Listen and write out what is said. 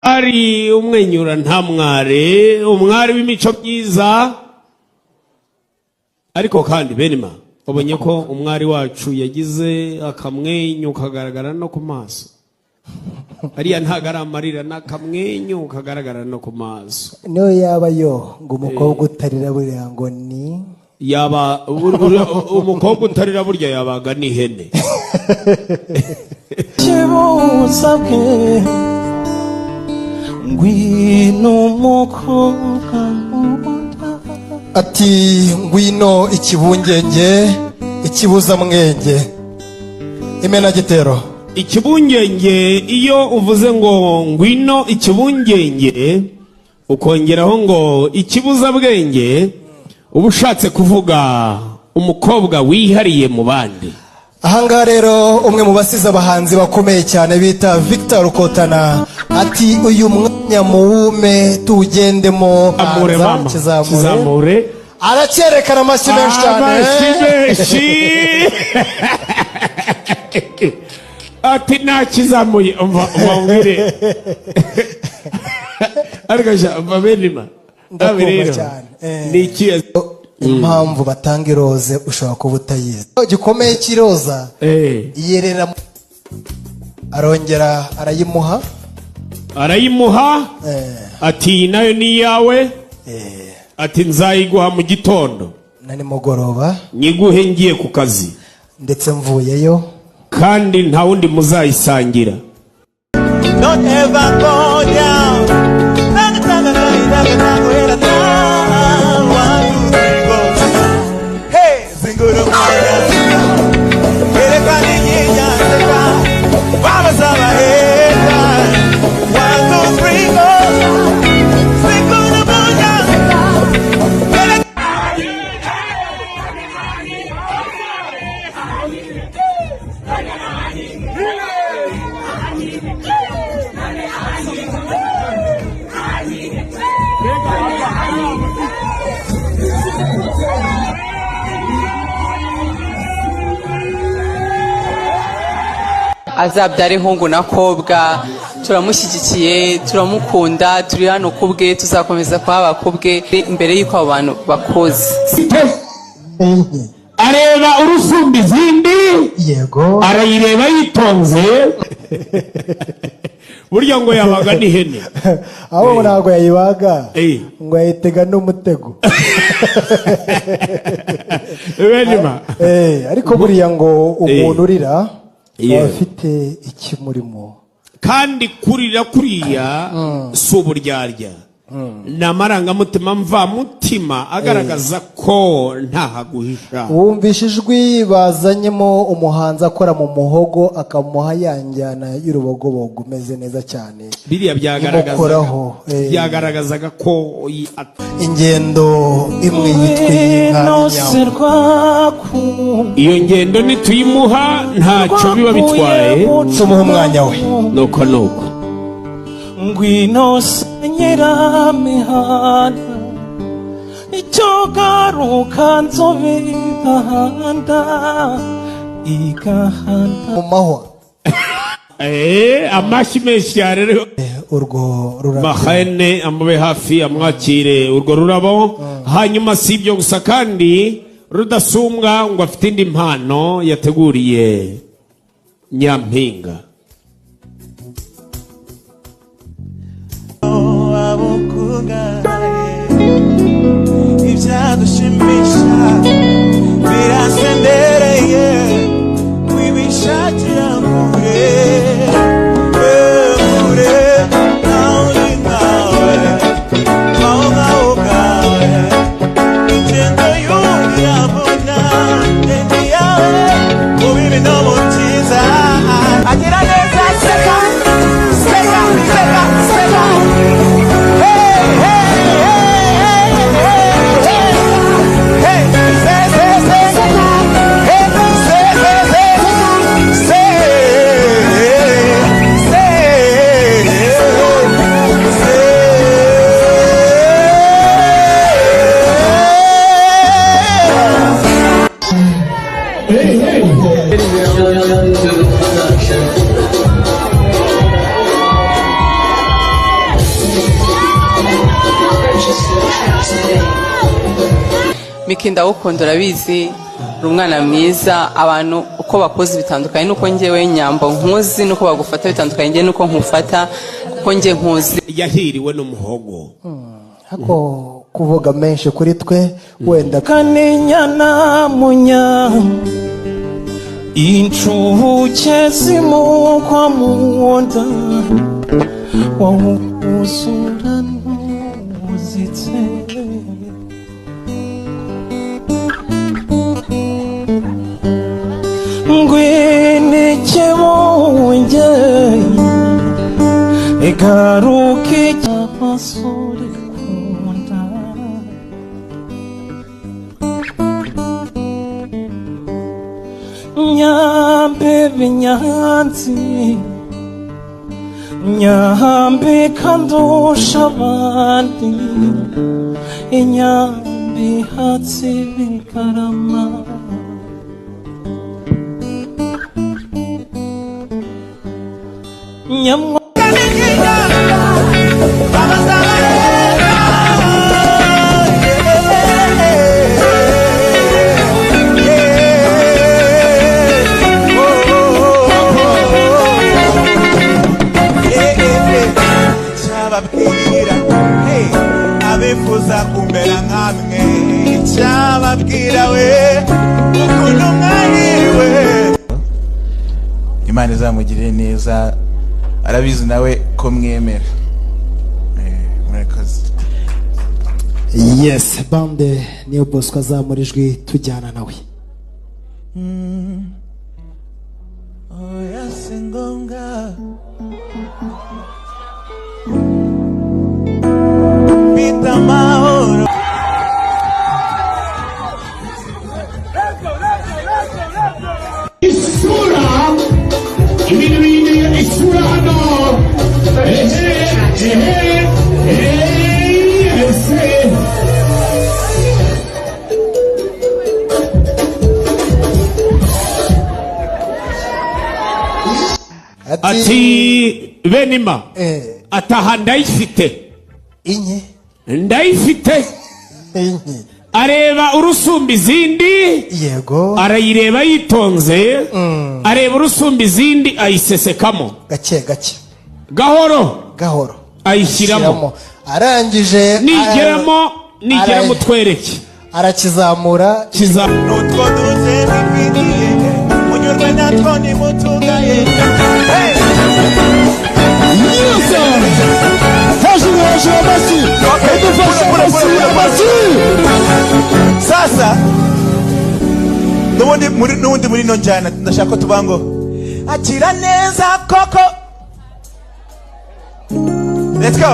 Ari umwenyura ntamware, umwari w'imico myiza. Ariko kandi benima, wabonye ko umwari wacu yagize akamwenyu kagaragara no ku maso. Ariya ntago ari amarira, ni akamwenyu kagaragara no ku maso. Niyo yaba yo ngo umukobwa utarira buriya ngo ni Yaba umukobwa utarira burya yabaga n'ihene. Kibuza bwe, ngwino umukobwa nkunda. Ati: "Ngwino ikibungenge, ikibuzamwenge, imenagitero." Ikibungenge, iyo uvuze ngo ngwino ikibungenge, ukongeraho ngo ikibuzabwenge, uba ushatse kuvuga umukobwa wihariye mu bandi. Ahangaha rero umwe mu basize abahanzi bakomeye cyane bita Victor Rukotana ati: "Uyu mwanya muwume tuwugendemo." Amure mama. Kizamure. Kizamure. Aracyerekana, amashyi menshi cyane. Amashyi menshi. Ati nakizamuye. Umva, umva mbwire, ariko sha, umva benima. Ndakumva rero cyane. Ni iki? Impamvu batanga iroze ushobora kuba utayizi gikomeye cy'iroza. Yerera, arongera arayimuha. Arayimuha. Ati: "Iyi nayo ni iyawe." Ati: "Nzayiguha mu gitondo." Na nimugoroba. Nyiguhe ngiye ku kazi. Ndetse mvuyeyo. Kandi nta wundi muzayisangira. Don't ever go down. Naga, naga, naga, naga, naga, naga. One, two, three, go. Hey, zinguru mwana. Erekana inyinyaseka. Wabasaba heza. One, two, three, go. Zinguru mwana. Azabyara ihungu na kobwa. Turamushyigikiye, turamukunda, turi hano ku bwe, tuzakomeza kuhaba ku bwe mbere y'uko abo bantu bakuze. Areba urusumba izindi. Yego. Arayireba yitonze. Burya ngo yabaga n'ihene. Ahubwo ntabwo yayibaga, ngo yayitega n'umutego. Benima. Ariko buriya ngo umuntu urira aba afite ikimurimo. Kandi kurira kuriya si uburyarya, ni amarangamutima mvamutima agaragaza ko ntahaguhisha. Wumvishe ijwi bazanyemo umuhanzi akora mu muhogo, akamuha ya njyana y'urubogobogo umeze neza cyane. Biriya byagaragazaga Imukoraho. Byagaragazaga ko Ingendo imwe yitwa iy'inka y'inyambo. Iyo ngendo nituyimuha ntacyo biba bitwaye. Tumuhe umwanya we. Nuko nuko. Ngwino se nyiramihanda, icyo garuka nzobe igahanda igahanda. Mu mahwa. Amashyi menshi cyane rero. Urwo rurabyo. Mahene amube hafi, amwakire urwo rurabo. Hanyuma si ibyo gusa, kandi Rudasumbwa ngo afite indi mpano yateguriye Nyampinga. Ibyadushimisha birasendereye, wibishakira kure, kure nawe uri nkawe, aho ngaho ubwawe. Ingendo y'urirabona ngendo yawe mu bibi no mu byiza, agira neza. Seka, seka, seka, seka. Hey, hey, hey, hey, hey, hey. Miki, ndagukunda, urabizi, uri umwana mwiza. Abantu uko bakuzi bitandukanye nuko njyewe Nyambo nkuzi, nuko bagufata bitandukanye njye nuko nkufata, kuko njye nkuzi. Yahiriwe n'umuhogo. Hako kuvuga menshi kuri twe wenda. Kaninyana munya incuke zimukwa munda wawuzura ntuzitse. Ngwinike wonge igaruke amasore kunda. Nyambe nyanzi nyambe kandusha abandi, inyambi hatsi bikarama. Nyamwa Icyababwira, hey, abifuza kumera nkamwe, icyababwira we ukuntu mwahiriwe. Imana izamugirire neza, arabizi nawe ko mwemera. Murakoze. Yes, bande niyo Bosco azamura ijwi tujyana nawe. Oya, si ngombwa mfite amahoro. Isura ibintu bihinduye isura hano. Ehe, ehe, ehe, ese. Ati benima ataha ndayifite. Inye. Ndayifite. Inye. Areba urusumba izindi. Yego. Arayireba yitonze. Areba urusumba izindi ayisesekamo. Gake gake. Gahoro. Gahoro. Ayishyiramo. Arangije. Nigeramo, nigeramo twereke. Arakizamura. Kiza. Nutwo duze bifitiye munyurwe natwo nimutugaye. Hejuru hejuru amashyi. Udufashe amashyi amashyi. Sasa n'ubundi muri n'ubundi muri ino njyana ndashaka ko tuvuga ngo akira neza koko. Let's go.